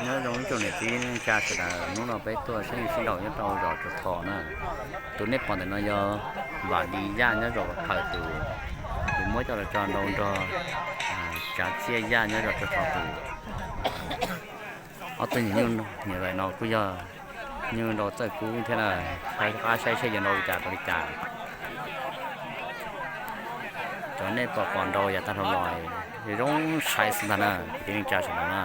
Nyob zoo ib tsoom niam txiv neej tsa sawv daws, hnub no peb tuaj saib sib nraus nyob rau zos Tsuas Thom na. Tus nej pom ntawm no yog Vam Lis Yaj nyob zos Vaj Phaws tus, kuv muab coj los tso nrau nrog Tsav Txhiaj Yaj nyob zos Tsuas Thom tus. Ob tug nyuam nyuj nyuam no kuj yog nyuj nrau txawj kub thiab na. Qab saib seb yuav nrau li cas rau li cas. Cov nej pom pom nrau yav tag dhau los zoo sai xwb ntag na, kwv tij neej tsa sawv daws na.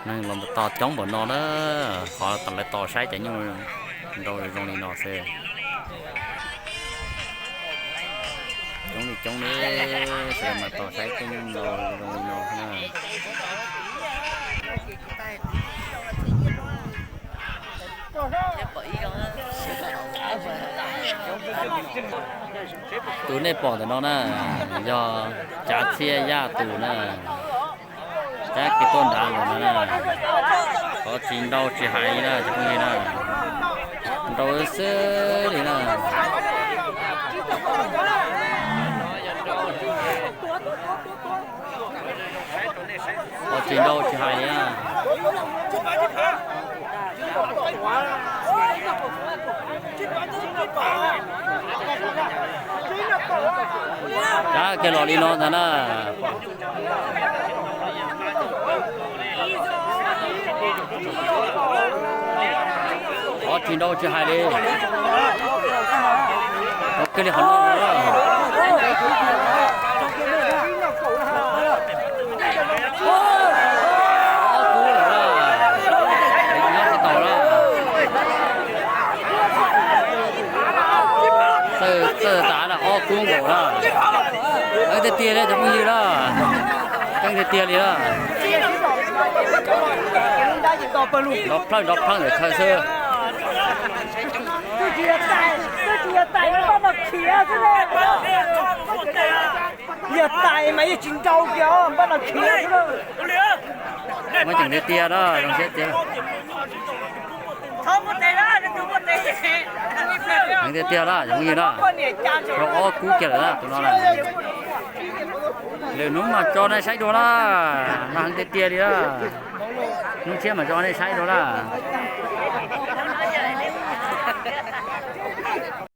Neeg los tos coob npaum no na, qhov lawv tos saib cov nyuj nrau zoo li no xwb. Coob li coob li, sawv daws mas tos saib tej nyuj nrau zoo li no na. Tus nej pom ntawm no na, yog Tsav Txhiaj Yaj tus na. Tab kev tuaj nrad los no na, qhov tsis nrau tsis hais li na cov phooj ywg na, nrau xwb li na. Qhov tsis nrau tsis hais li na. Tab kiag los li no ntag na. Qhov tsis nrau tsis hais li. Ua kiag li qhov no. Ob kub lawm na, nyob tsis taus na. Txawj txawj tas na, ob kub nkaus na. Qeeb tiag tiag li cov phooj ywg na, qeeb tiag tiag li na. Nrov plawg nrov plawg ntawm chaw xwb. Yog tais mas yeej tsis nrau kiag, npaj no khiav xwb. Muaj ceem tiag tiag na, zoo siab tiag. Heev tiag tiag na cov phooj ywg na, rau ob kub kiag lawm na tus no na. Lwm hnub mas tso nej saib dua na, no heev tiag tiag li na. Hnub tshiab mas tso nej saib dua na.